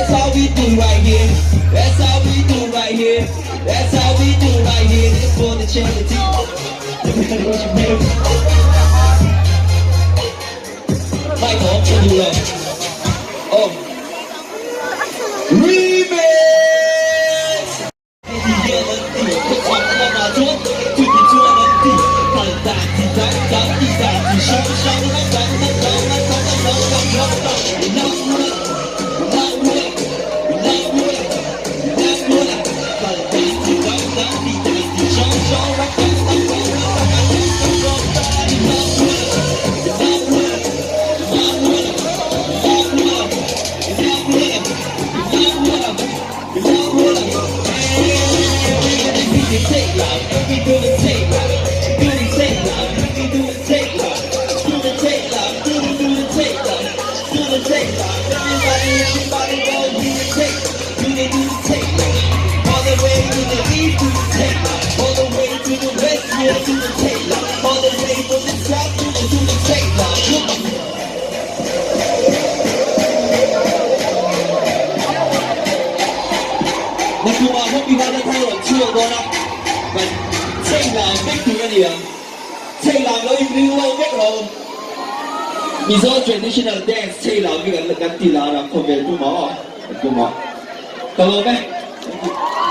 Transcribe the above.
That's how we do right here. That's how we do right here. That's how we do right here. This for the charity. Mic on, can you love? Oh. Remix! Nakuma hopi hana thar rawn chhuak dawn a, kan chei lam vek tur a ni ang. Chei lam lo in ring lo vek ro. Mizo traditional dance chei lam hi kan kan ti lar ang khawvel puma aw, kan puma. Ka lawm e. Thank you.